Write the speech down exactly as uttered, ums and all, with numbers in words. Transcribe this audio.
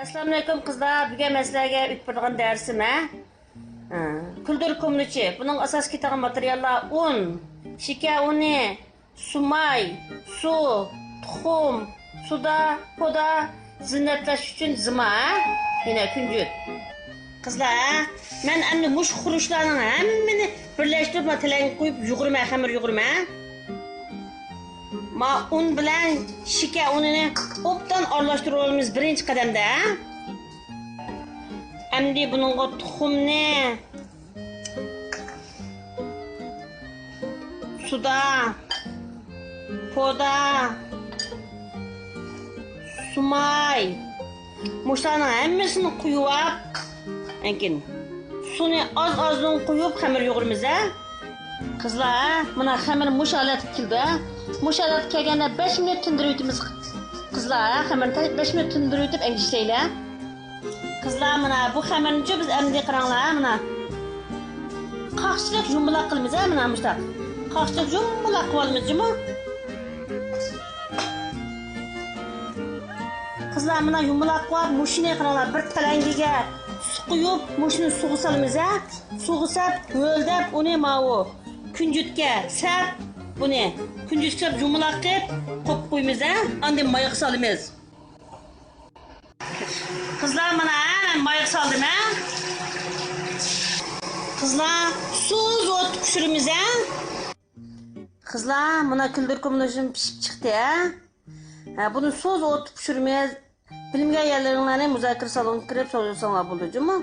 ئەسسالامۇئەلەيكۇم قىزلار، بۈگۈن مەن سىلەرگە ئۆتۈپ بېرىدىغان دەرسىم، ھە؟ ھە، كۈلدۈر كومىلىچى. بۇنىڭغا ئاساس كېتىدىغان ماتېرىياللار ئۇن، شېكەر ئۇنى، سۇماي، سۇ، تۇخۇم، سۇدا، پودا، زىننەتلەش ئۈچۈن زىما، ھە؟ يەنە كۈنجۈت. قىزلار، ھە؟ مەن ئەمدى مۇشۇ خۇرۇچلارنىڭ ھەممىنى بىرلەشتۈرۈپ، ما تەلەڭگە قويۇپ يۇغۇرىمەن، خەمىر يۇغۇرىمەن. ما ئۇن بىلەن شېكەر ئۇنىنى ئوبدان ئارىلاشتۇرۇۋالىمىز بىرىنچى قەدەمدە. ئەمدى بۇنىڭغا تۇخۇمنى، سۇدا، پودا، سۇماي، مۇشۇلارنىڭ ھەممىسىنى قۇيۇۋاپ، ئەنكىن سۇنى ئاز-ئازدىن قۇيۇپ خەمىر يۇغۇرىمىز، ھە؟ قىزلار، ھە؟ مانا خەمىر مۇشۇ ھالەتكە كېلىدۇ، ھە؟ مۇشۇ ھالەتكە كەلگەندە بەش مىنۇت تىندۇرۇۋېتىمىز. قىزلار، ھە؟ خەمىرنى بەش مىنۇت تىندۇرۇۋېتىپ ئەنكىن ئىشلەيلى. قىزلار، مانا بۇ خەمىرنىچۇ بىز ئەمدى قاراڭلار، ھە؟ مانا قاقچىلىق يۇمىلاق قىلىمىز، ھە؟ مانا مۇشۇنداق قاقچىلىق يۇمىلاق قىلىۋالىمىز جۇمۇ. قىزلار، مانا يۇمىلاق قىلىپ، مۇشۇنى قاراڭلار، بىر تەلەڭگىگە سۇ قۇيۇپ، مۇشۇنى سۇغا سالىمىز، ھە؟ سۇغا سەپ، ھۆلدەپ ئۇنى ماۋۇ كۈنجۈتكە سەپ، بۇنى كۈنجۈتكە سەپ يۇمىلاق قىلىپ قويۇپ قويىمىز، ھە؟ ئاندىن مايغا سالىمىز. قىزلار، مانا، ھە، مەن مايغا سالدىم، ھە. قىزلار، سۇس ئوتتا پىشۇرىمىز، ھە. قىزلار، مانا كۈلدۈر كومىلىشىم پىشىپ چىقتى، ھە. ھە، بۇنى سۇس ئوتتا پىشۇرىمىز. بىلمىگەن يەرلىرىڭلارنى مۇزاكىرە سالونىغا كىرىپ سورىساڭلار بولىدۇ جۇمۇ.